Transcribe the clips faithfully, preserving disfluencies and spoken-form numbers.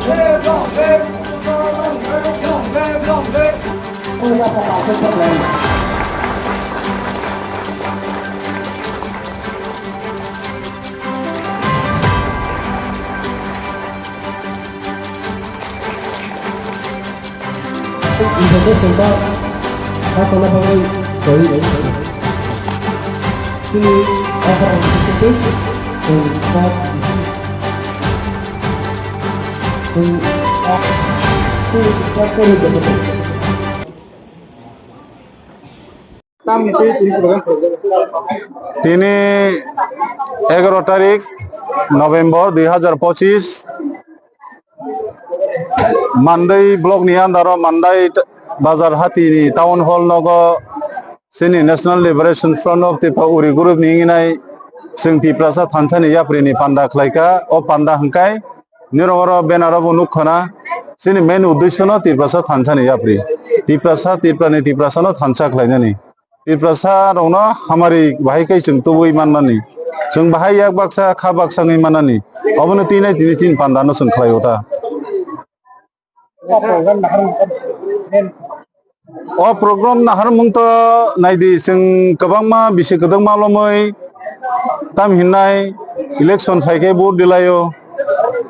Tini egaroh tarik November dui hazar pochis, Mandai block ni under o Mandai t-, bazar hati ni town hall nogo chini National Liberation Front of Tripura Uri group ni wngwi nai chwng Tiprasa thansa ni yapri ni panda khlai kha. O panda hwnkhe nirok oro banner o bo nuk khana chini main uddesho no Tiprasa thansa ni yapri. Tiprasa, Tripura ni Tiprasa no thansa khlai nani. Tiprasa rokno hamari bahai khe chwng tubui mannani. Chwng bahai yak baksa, kha baksa wngwi mannani. Obono twi nai tini chini panda no chwng khlai o ta. O program naharmung to naidi, chwng kwbangma bisi kwdwkma lomwi tam hinnai election phai khe vote dilaio,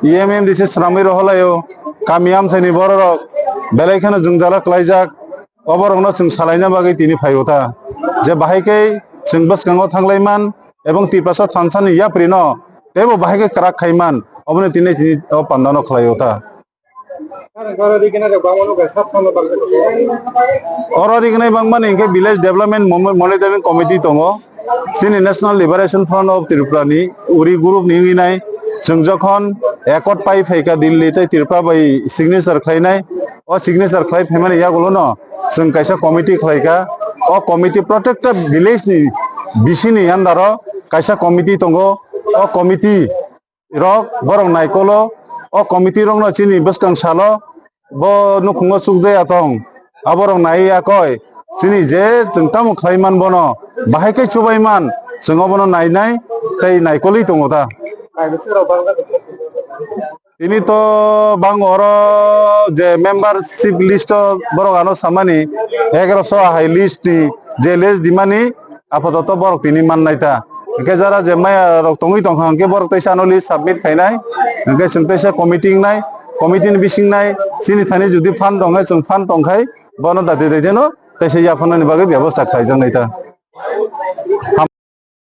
E M M D C swnamwi roholaio, kami amchaini bororok belai kheno jwngjala klaijak. O borokno chwng salaina bagwi tini phai o ta, je bahai khe chwng bwskango thanglai man ebong Tiprasa thansa ni yapri no teibo bahai khe kwrak khai man, oboni tini tini o panda no khlai o ta. Oro rignai bangmani hwnkhe Village Development Mo-, Monitoring Committee tongo. Chini National Liberation Front of Tripura ni Uri group ni wngwi nai chwng jokhon accord pai phaikha Delhi tei Tripura bai signature khlainai, o signature khlai phaimani yagulo no chwng kaisa committee khlaikha. O committee protected village ni bisini under o kaisa committee tongo. O committee rok borok naikolo, o committee rokno chini bwskang salo bo nukhungo chukjaya tong, aborok nai yakoi chini je chwng tamo khlai man bono bahai khe chubai man, chwng obono nainai tei naikolwi tongo ta. Tini to bang oro je membership list o borok ano samani egaroso ahai list ni je list dimani apatot borok tini mannai ta. Hingke jara je maya rok tongwi tongkha hingke borok teisa ano list submit khainai. Hingke chwng teisa committee wngnai, committee ni bising nai chini thani jodi fund tongkhe chwng fund tongkhai bono dati dati no teisa yapharnani bagwi bebosta khlaijaknai ta.